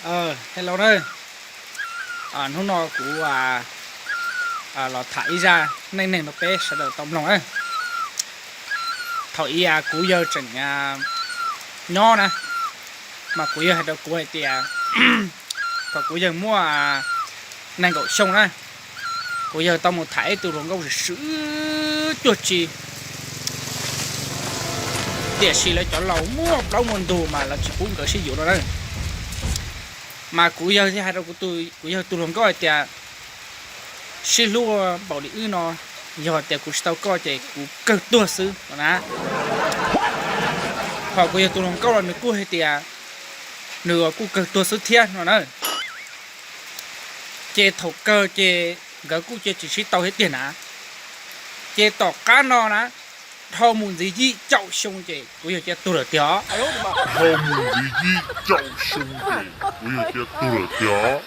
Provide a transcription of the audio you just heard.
Hello na, hnub no kuv los tham ib zaj neej neeg rau peb sawv daws tau mloog na. Thaum ub kuv yawg tseem nyob na, mas kuv yawg hais rau kuv hais tias, thaum kuv yawg muaj nees nkaum xyoo na, kuv yawg tau mus tham ib tug hluas nkauj swm swm cuag tsi, tiam sis lawv cov laus muaj plaub muaj ntug mas lawv tsis pub nkawd sib yuav no na. Mas kuv yawg thiaj hais rau kuv yawg tus hluas nkauj hais tias, sib hlub npaum li wb no, yog tias kuv tsis tau koj ces kuv kawg tuag xwb no na. Thaum kuv yawg tus hluas nkauj los nws kuj hais tias nws kuj kawg tuag xwb thiab no na. Ces thaum kawg ces nkawd kuj cia tsis sib tau thiab tiag na. Ces tom qab no na, dhau mus ntxiv yim caum xyoo ces kuv yawg cia tuag lawm tiag os. Dhau mus ntxiv yim caum xyoo ces kuv yawg cia tuag lawm tiag os.